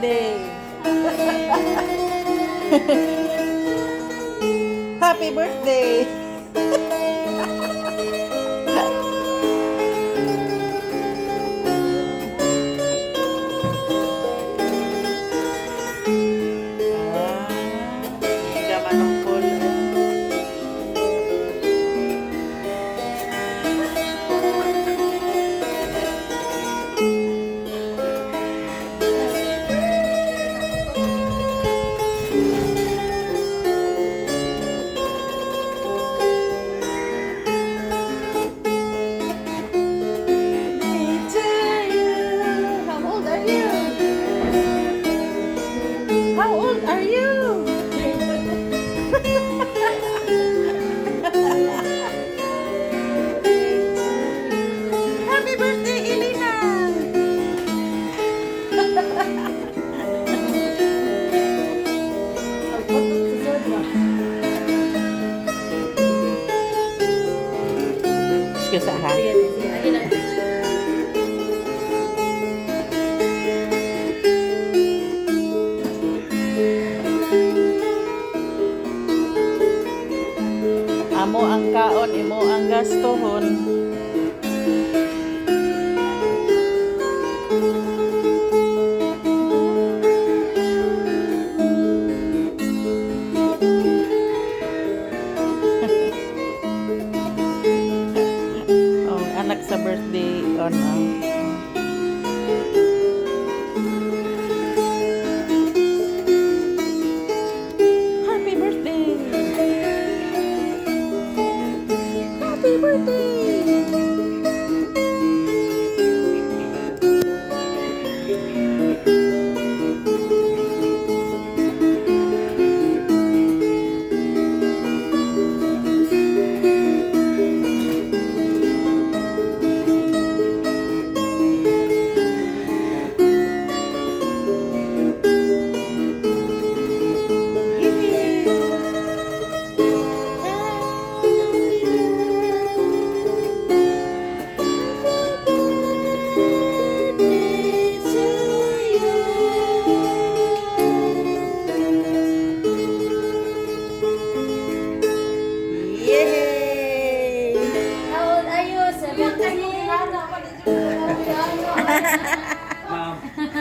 Birthday! Happy birthday! Ah, ikamanungkol. To you. How old are you? How old are you? Happy birthday, Elena! Excuse, ha? Sige, sige. Ayun lang. Amo ang kaon, imo ang gastuhon. Oh, anak sa birthday on. Oh. Happy birthday! Happy birthday! Yay! How old are you? 17.